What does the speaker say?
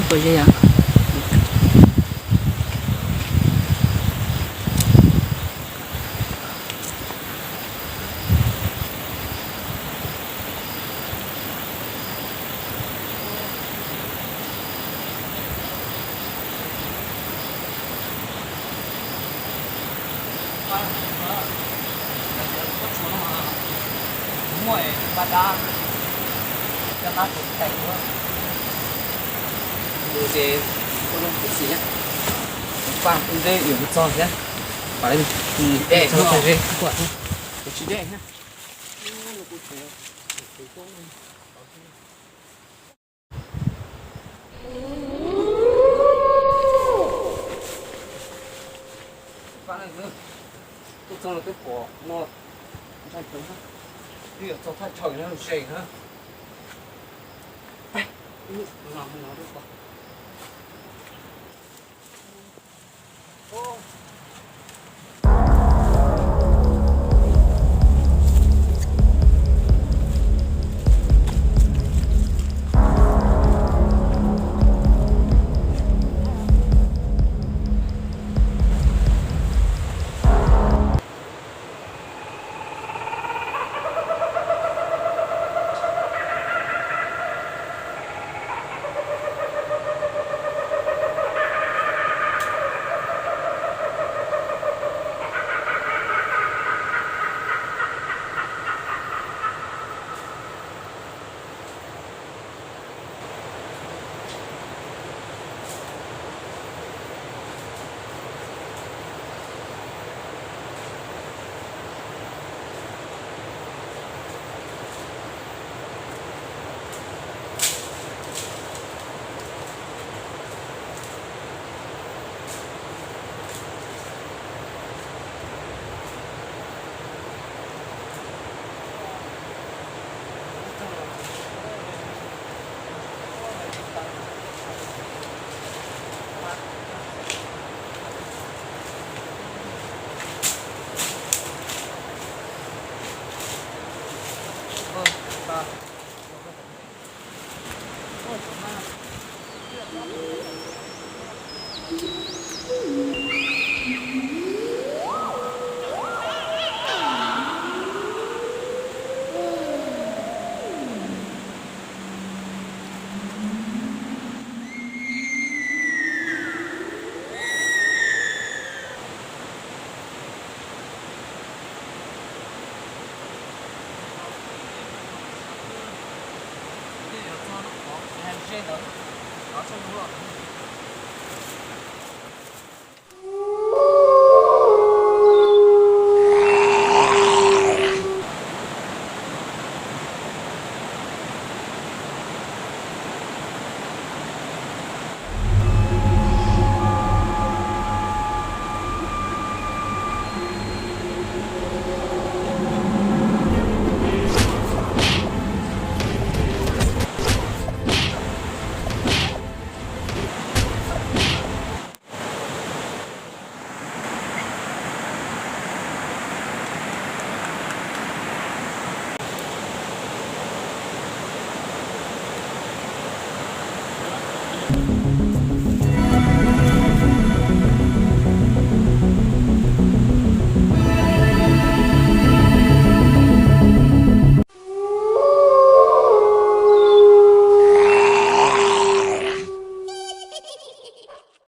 Tuaj ze yom. Ntawd yog kuv txog thiab. Pam tau ze kuv tsis dej thiab. Tuaj txog no twb pom no ntshai heev, twb yuav txog thaj chaw no ze na. Twb yuav txog lub qhov kev hais ze ntawd, rov sab ntug los.